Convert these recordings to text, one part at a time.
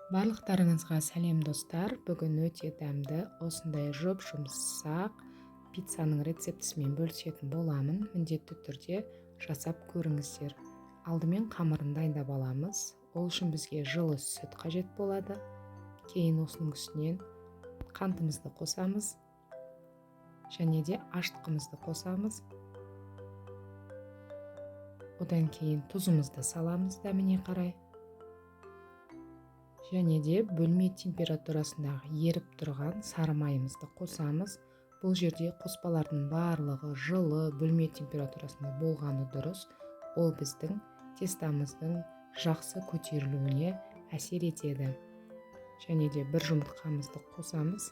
Барлықтарыңызға сәлем, достар! Бүгін өте дәмді осындай жұп-жұмсақ пиццаның рецептісімен бөлісетін боламын. Міндетті түрде жасап көріңіздер. Алдымен қамырын дайындап аламыз. Ол үшін бізге жылы сүт қажет болады. Кейін осының үстінен қантымызды қосамыз және де ашытқымызды қосамыз. Одан кейін тұзымызды саламыз дәміне қарай. Және де бөлме температурасындағы еріп тұрған сары майымызды қосамыз. Бұл жерде қоспалардың барлығы жылы бөлме температурасында болғаны дұрыс. Ол біздің тестамыздың жақсы көтерілуіне әсер етеді. Және де бір жұмыртқамызды қосамыз.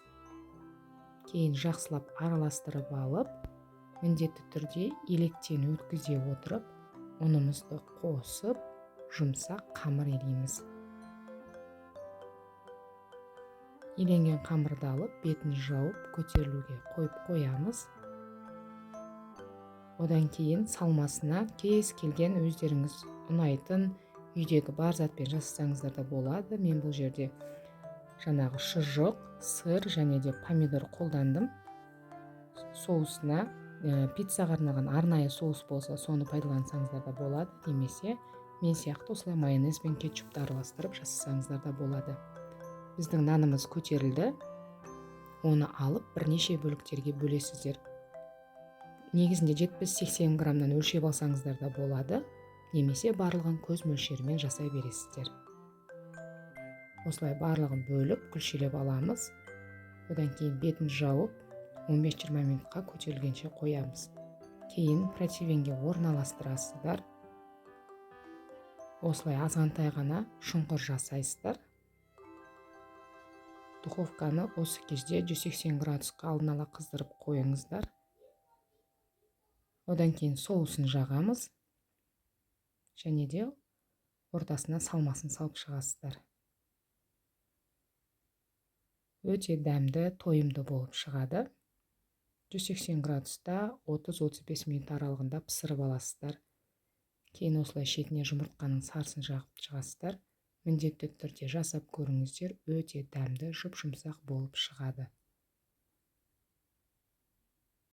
Кейін жақсылап араластырып алып, міндетті түрде електен өткізе отырып, ұнымызды қосып, жұмсақ қамыр елейміз. Еленген қамырды алып, бетін жауып, көтерілуге қойып қоямыз. Одан кейін салмасына кез келген өздеріңіз ұнайтын үйдегі бар затпен жасасаңыздар да болады. Мен бұл жерде жаңағы шұжық, сыр және де помидор қолдандым. Соусына пиццаға арналған арнайы соус болса, соны пайдалансаңыздар да болады, немесе мен сияқты осылай майонез бен кетчупты араластырып жасасаңыздар да болады. Біздің нанымыз көтерілді. Оны алып, бірнеше бөліктерге бөлесіздер. Негізінде 70-80 граммнан өлшеп алсаңыздар да болады, немесе барлығын көз мөлшерімен жасай бересіздер. Осылай барлығын бөліп, күлшелеп аламыз. Одан кейін бетін жауып, 15-20 минутқа көтерілгенше қоямыз. Кейін противенге орналастырасыздар. Осылай азғантай ғана шұңқыр жасайсыздар. Духовканы осы кезде 180 градусқа алдын ала қыздырып қойыңыздар. Одан кейін соусын жағамыз және де ортасына салмасын салып шығасыздар. Өте дәмді, тойымды болып шығады. 180 градуста 30-35 минут аралығында пісіріп аласыздар. Кейін осылай шетіне жұмыртқаның сарысын жағып шығасыздар. Міндетті түрде жасап көріңіздер, өте дәмді, жұп-жұмсақ болып шығады.